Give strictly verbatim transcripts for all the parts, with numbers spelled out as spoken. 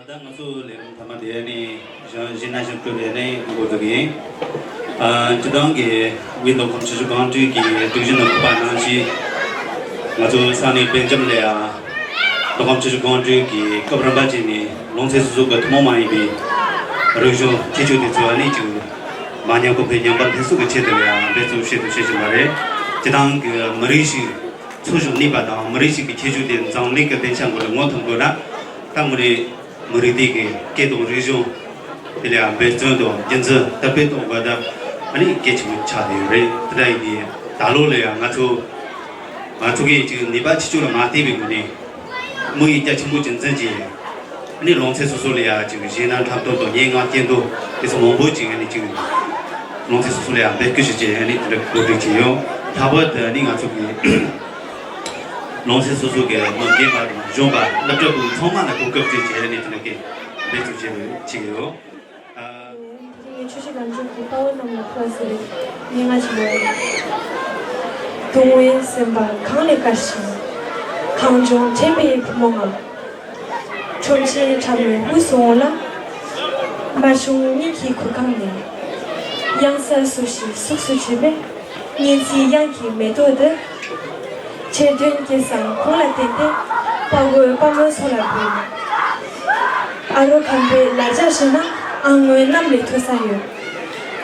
ད་ང་ཚོ་ལས་རིམ་མཐའ་མ་དེ་ནི་གཞན་གཞན་ན་གཞན་སྤྲོད་པའི་ནི་འགོ་འཛུགས་ཡིན། ཨ། སྤྱི་བཏང་གི་དབུས་མདོ་ཁམས་ཆུ་བཞི་སྒང་དྲུག་གི་སྒྲིག་གཞི་ནང་ཁུག་པ་ནང་བཞིན། ང་ཚོ་ས་གནས་དཔལ་འབྱོར་ལ་ཡང་མདོ་ཁམས་ཆུ་བཞི་སྒང་དྲུག་གི་སྐབས་རིམ་པ་བྱས་ནས་ལུང་ཚན་སོ་སོ་གི་ཐུན་མོང་མ་ཡིན་པའི་རིག་གཞུང་ཁྱད་ཆོས་དེ་ཚོ་ཨ་ནི་ཅིག་མ་ཉམས་གོང་འཕེལ་ཉམས་པ་སླར་གསོ་གི་ཆེད་དུ་ཡང་འབད་བརྩོན་བྱེད་དུ་བྱེད་བཞིན་པ་རེད། སྤྱི་བཏང་གི་མི་རིགས་ཤིག་འཚོ་བཞུགས་གནས་པ་དང་མི་རིགས་ཤིག་གི་ཁྱད་ཆོས་དེ་འཛམ་གླིང་གི་སྡིངས་ཆ་ངོས་ལ་ངོ་ཐུག་དགོས་ན། ད་དངོས་གནས་མི་རིགས་དེ་གི་སྐད་དང་རིག་གཞུང་དེ་ལ་ཡང་འབད་བརྩོན་དང་རྒྱུན་འཛིན་དར་སྤེལ་གཏོང་དགོས་ད་ཨ་ནི་གལ་ཆེན་པོ་ཆགས་བསྡད་ཡོད་རེད། དེ་འདྲ་ཡིན་དུས་ད་ལོ་ལ་ཡང་ང་ཚོ་ང་ཚོ་གིས་ཅིག་ནུས་པ་ཕྱི་ཕྱོགས་ལ་མ་བལྟས་པའི་སྒོ་ནས་དམིགས་ཡུལ་རྒྱ་ཆེན་པོ་ཅིག་འཛིན་གྱི། ཨ་ནི་ལུང་ཚན་སོ་སོ་ལ་ཡང་ཅིག་གཞས་སྣ་འཁྲབ་སྟོན་དང་སྙན་ངག་སྙན་ཐོ་དེ་ཚོ་མང་པོ་ཅིག་ཨ་ནི་ཅིག་ལུང་ཚན་སོ་སོ་ལ་ཡང་འབོད་སྐུལ་ཞུ་ཆེད་ཨ་ནི་དེ་འདྲ་གོ་སྒྲིག་བྱས་ཡོད། ལྷག་པར་དུ་ཨ་ནི་ང་ཚོ་གི་ལུང་ཚན་སོ་སོ་གི་མི་རྒན་པ་དང་གཞོན་པ་སློབ་གྲྭ་ཕྲུ་གུ་ཚང་མ་ལ་གོ་སྐབས་སྤྲད་བྱས་ཨ་ནི་དེ་འདྲ་གི་འབད་བརྩོན་བྱེད་དགོས་བྱེད་ཀྱི་ཡོད། ཨ། དེ་རིང་ཆུ་བཞི་སྒང་དྲུག་གི་དཔའ་བོ་རྣམས་ལ་ཕུལ་ཟེར་སྙན་ངག་ཅིག་ཡོད། གདུང་བའི་སེམས་པ་གངས་ལས་དཀར་ཞིང་། གངས་ལྗོངས་དྲན་པའི་བུ་མོ་ང་། ཁྲོམ་ཆེན་ཁྲ་མོའི་དབུས་སུ་འོང་ལ། མ་ཤོང་སྙིང་གི་གུར་ཁང་ནས། གཡང་ས་སོ་ཞིག་གཟུགས་སུ་བྱས་པའི། སྙན་ཚིག་གཡང་གི་མེ་ཏོག་འདི། ཆེར་ཐོན་སྐལ་བཟང་ཁོང་ལ་བརྟེན་ཏེ། དཔའ་བོའི་དཔའ་མོའི་ཚོགས་ལ་འབུལ། ཨ་རོགས་ཁམས་པའི་ལ་རྒྱ་ཞེ་ན། ཨ་སྔོན་གནམ་ལས་མཐོ་ས་ཡོད།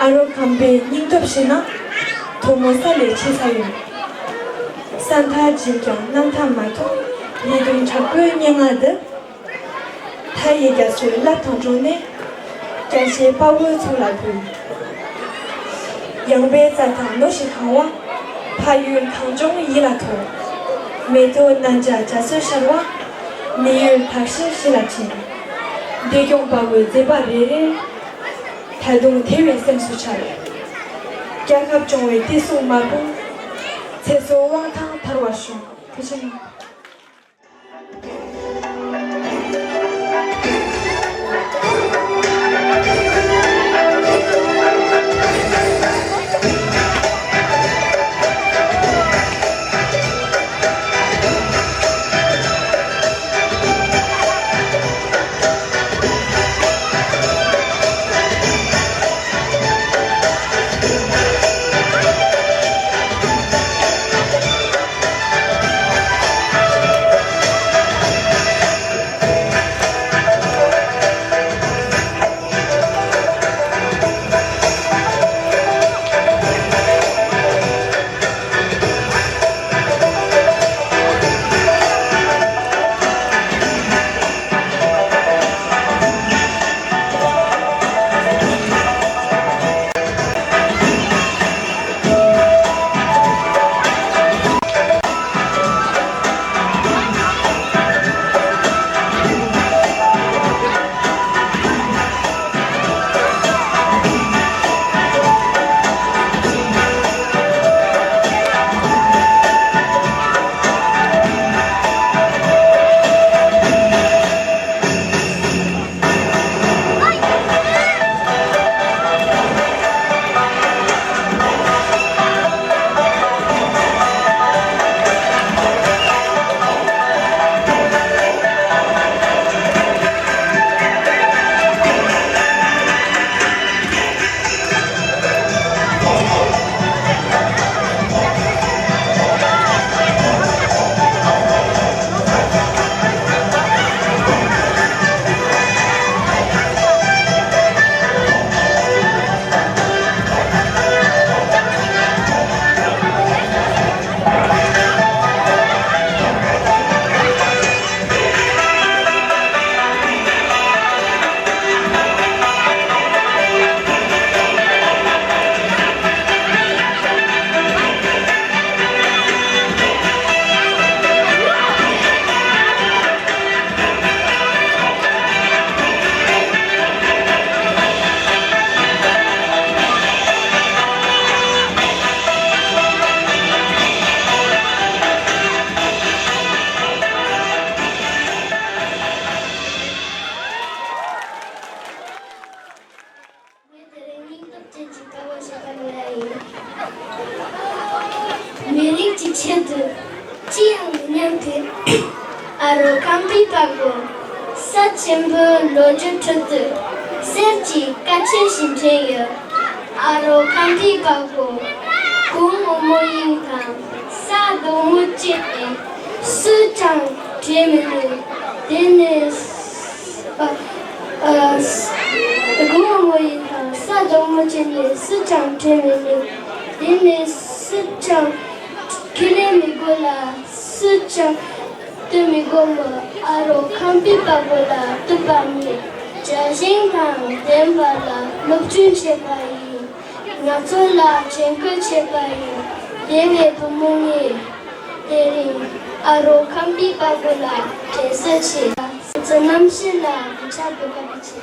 ཨ་རོགས་ཁམས་པའི་སྙིང་སྟོབས་ཞེ་ན། མཐོ་མོ་ས་ལས་ཆེ་ས་ཡོད། ས་མཐའ་འཇིག་ཀྱང་གནམ་མཐའ་མ་ཐུག་ཉེས་རྡུང་དྲག་པོའི་སྙན་ངག་འདི། མཐའ་ཡས་རྒྱ་མཚོའི་རླབས་དང་འགྲོགས་ནས། རྒྱ་ཆེའི་དཔའ་བོའི་ཚོགས་ལ་འབུལ། ཡངས་པའི་རྩྭ་ཐང་ནོར་ཞིག་གང་བ། ཕ་ཡུལ་གངས་ལྗོངས་ཡིད་ལ་འཐོར། མེ་ཏོག་རྣམ་འཇགས་རྒྱ་མཚོའི་ཤར་བ། མི་ཡུལ་དག་ཤེས་ཤེས་ལ་བྱིན། བདེ་སྐྱོང་དཔའ་བོའི་མཛད་པ་རེ་རེ། ད་དུང་དེ་བས་སེམས་སུ་འཆར། རྒྱལ་ཁབ་སྐྱོང་བའི་བདེ་སྲུང་དམར་པོ། ཚེ་སྲོག་དབང་ཐང་དར་བར་ཤོག་ཐུགས་རྗེ་གནང་། ཆེན་པོའི་ལོ་རྒྱུས་ཁྲོད་དུ་གསེར་གྱི་སྐད་ཆ་ཞིག་དྲན་ཡོད། ཨ་རོགས་ཁམས་པའི་དཔའ་བོ་དགུང་སྔོན་མོ་ཡིན་དང་ས་དོག་མོ་བཅད་ནས་སུས་ཀྱང་དྲན་མི་ནུས། དེ་ནས་ཨ་ཨ་དགུང་སྔོན་མོ་ཡིན་དང་ས་དོག་མོ་བཅད་ནས་སུས་ཀྱང་དྲན་མི་ནུས། དེ་ནས་སུས་ཀྱང་ཁས་ལེན་མི་དགོས་ལ། སུས་ཀྱང་སྟོན་མི་དགོས་མོད། ཨ་རོགས་ཁམས་པའི་དཔའ་བོ་ལ་བསྟོད་པ་མེད། དགའ་ཞེན་དང་ལྡན་པ་ལ་སློབ་སྦྱོང་བྱས་པ་ཡིན། ང་ཚོ་ལ་དྲན་སྐུལ་བྱས་པ་ཡིན། དེ་བས་བུ་མོ་ངས་དེ་རིང་ཨ་རོགས་ཁམས་པའི་དཔའ་བོ་ལ་དྲན་གསོ་བྱེད། ང་ཚོ་རྣམ་ཤེས་ལ་གུས་ཕྱག་འབུལ་བ་བྱེད།